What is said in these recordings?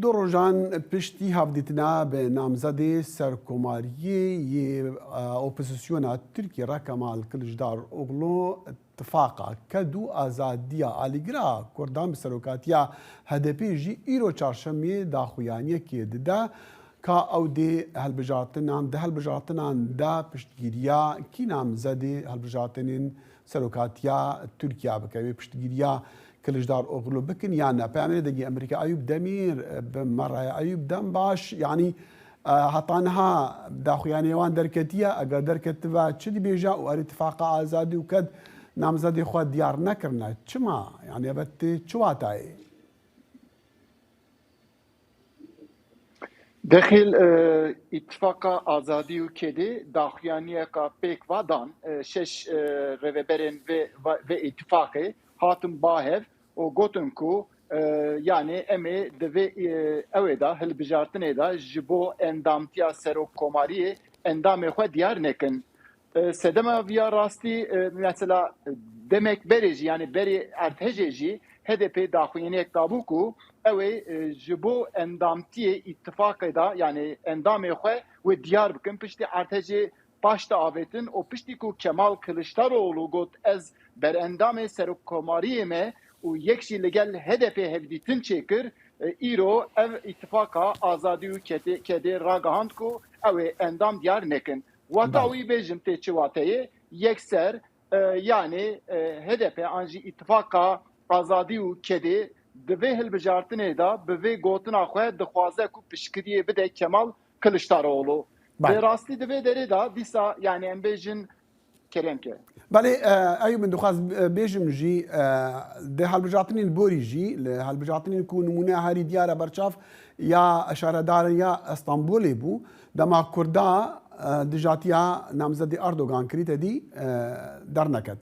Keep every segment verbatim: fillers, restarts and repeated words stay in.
Du rojan piştî hevdîtina bi namzedê serkomariyê yê, e, opozisyona Tirkiyê re Kemal Kiliçdaroglu, tifaqa ked û azadiya alîgira Kurdan bi serokatiya H D P jî îro çarşemê daxuyaniyekê dide ka ew dê hilbijartinan, di hilbijartinan de piştgiriya kî namzedê hilbijartinên serokatiya Tirkiya bike, wê piştgiriya Kiliçdaroglu bikin yan ne? Peyamnêrê dengê Amerîka Eyûp Demîr, e, bi me re ye. Eyûp Dembaş, yanî, e, heta niha daxuyaniyê wan derketiye, eger derketibe çi dibêje û erê tifaqa azadî û ked namzedê xwe diyar nekirine? Çima? Yanî ev tê çi watayê? Dexîl, e, Îtifaqa Azadî û Kedê daxuyaniyeka pêk va dan, e, şeş, e, rêveberên vê, va-, vê îtifaqê hatin ba hev û gotin ku, e, yanî em ê di vê, e, ewê de, hilbijartinê de ji bo endamtiya serokkomariyê endamê xwe diyar nekin. E, sedema viya rastî, e, mesela, e, demek berê jî, yanî berê erdhejê jî H D P daxuyaniyek dabû ku ew ê, e, ji bo endamtiyê îtifaqê de, yanî endamê xwe wê diyar bikin. Piştî erdhejê paş de avêtin û piştî ku Kemal Kiliçdaroglu got, "Ez berendamê serokkomariyê me û yek jî li gel H D P hevdîtin çêkir", e, îro ev îtifaqa Azadî û Kedê, Kedê ragihand ku ew ê endam diyar nekin. Wata Belê. wî bêjim tê çi wateyê? Yekser, e, yanî, e, H D P an jî Îtifaqa Azadî û Kedê di vê hilbijartinê de bi vê gotina xwe dixwaze ku piştgiriyê bide Kemal Kiliçdaroglu. Belê. Lê rastî di vê derê de dîsa, yanî em bêjin, kerem ke. Belê, e, Eyûb, min dixwaz, e, bêjim jî, e, di hilbijartinên borî jî, li hilbijartinên ku nimûne herî diyar e berçav ya şaredarya Stenbolê bû, dema Kurda, e, dijatiya namzedê Erdogan kirî, te dî, e, derneket.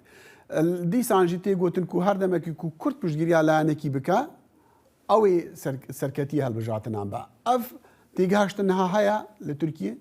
E, dîsan jî tê gotin ku her demekî ku Kurd piştgiriya layenekî bike, ew ê ser-, serketiyê hilbijartinan be. Ev têgihiştin niha heye li Tirkiyê?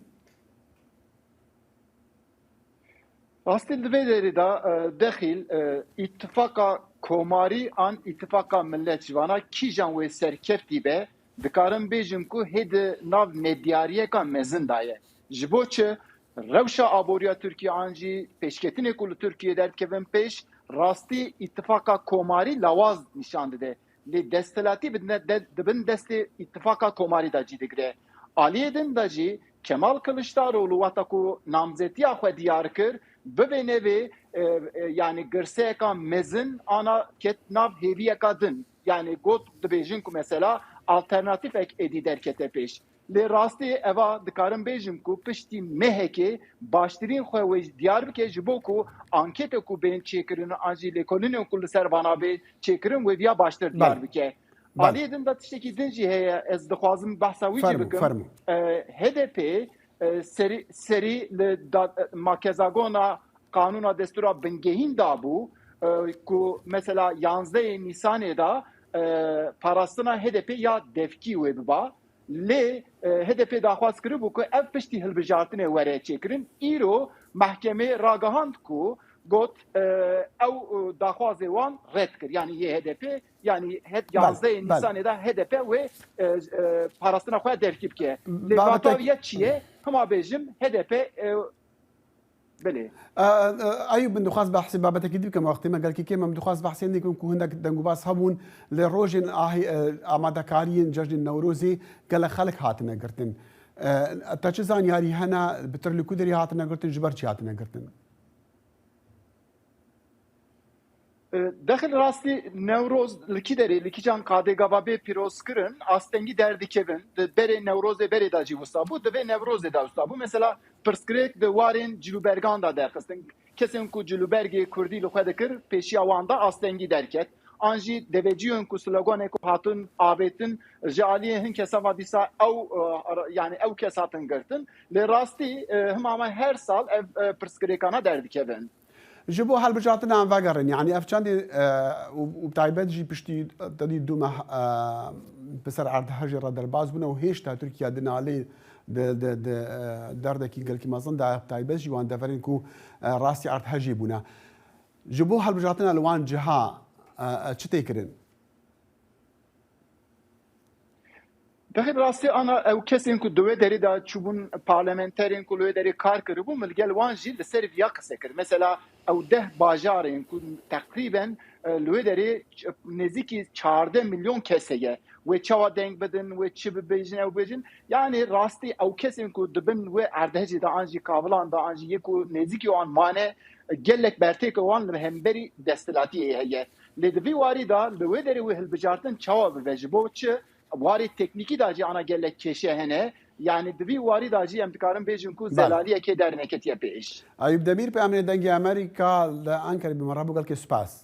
Rastî li vê derê de, e, dexîl, e, îtifaqa komarî an îtifaqa millet, ji vana kîjan wê serkeftî be, dikarim bêjim ku hê di nav nediyariyeka mezin de ye. Ji bo çi? Rewşa aboriya Tirkiye an jî pêşketinê ku li Tirkiye derdikevin pêş, rastî îtifaqa komarî lawaz nîşan dide. Lê desthilatî bi ne-, de-, di bin destê îtifaqa komarî de cî digire. Aliyê din de jî Kemal Kiliçdaroglu wexta ku namzetiya xwe diyar kir, bivê nevê, e, e, yanî girseyeka mezin ana ket nav hêviyeka din. Yanî got, dibêjin ku mesela alternatîfek êdî derkete pêş. Lê rastî eva dikarim bêjim ku piştî mehekê baştirîn xwe wê diyar bike, ji bo ku ankete ku bên çêkirin an jî lêkolînên ku li ser vana bê çêkirin wê viya baştir diyar Belê. bike. Belê. Aliyê din de tiştekî din jî heye, ez dixwazim behsa wî jî Fermû, bikim. fermû. E, H D P, e, serî, serî li da-, makezagona qanûna destûra bingehîn dabû, e, ku mesela yanzdehê Nîsanê de, e, parastina H D P ya devkî wê biba. Lê, e, H D P daxwaz kiribû ku ev piştî hilbijartinê were çêkirin. Îro mehkemê ragihand ku got, e, ew, e, daxwazê wan red kir. Yanî yê H D P, yanî het Belê, yanzdehê belê. Nîsanê de H D P wê, e, e, parastina xwe devkî bike. Lê Babetek vata wî ya çi ye? Hima bêjim, H D P, e, Belê. E, e, Eyûb, min dixwast behsê babetekî dî bikim, wextê me gelkî kêm e, min dixwast behsê hindê bikim ku hindek dengûbas hebûn, li rojên ahê, e, amadekariyên cejnên Newrozê gelek xelk hatine girtin. E, te çi zanyarî hene, bi tir li ku derê hatine girtin, ji ber çi hatine girtin? E, dexil rastî Newroz li kî derê, li kîjan qadê gava bê pîrozkirin, astengî derdikevin. Di berê Newrozê berê de jî wisa bû, di vê Newrozê de wisa bû. Mesela pirsgirêk di warên cilûbergan de derxistin. Kesên ku cilûbergê kurdî li xwe dikir, pêşiya wan de astengî derket. An jî deveciyên ku sloganê ku hatin avêtin, ji aliyê hin kesa va dîsa ew, e, yanî ew kes hatin girtin. Lê rastî, e, hima me her sal ev, e, pirsgirêkana derdikevin. Ji bo hilbijartinan vegerin, yanî ev çendê, e, û, û bi taybet jî piştî tedî du meh, e, bi ser erdhejê re derbas bûne û hêşta Tirkiye di nalê di, di, di, e, derdekî gelkî mezin de, bi taybet jî wan deverên ku, e, rastî erdhejê bûne. Ji bo hilbijartina li wan ciha, e, e, çi tê kirin? Taxî rastî ana ew kesên ku di wê derê de çûbûn, parlamenterên ku li wê derê kar kiribûn, min li gel wan jî li ser viya qise kir. Mesela ew deh bajarên ku teqrîben, e, li wê derê ç-, nêzîkî çardeh milyon kes heye. Wê çawa deng bidin, wê çi bibêjin, ew bêjin. Yanî rastî ew kesên ku di bin wê erdhejê de an jî kavilan de an jî yê ku nêzîkî wan mane, gelek bertêka wan li hemberî desthilatiyê heye. Lê di vî warî de li wê derê wê hilbijartin çawa bibe? Ji bo çi? Warê teknîkî de jî ana gelek kêşe hene. Yanî di vî warî de jî em dikarin bêjin ku Bale. zelaliyekê derneketiye pêş. Eyûp Demîr, peyamnêrê Dengê Amerîka li Ankarê bû me re bû, gelkê spas.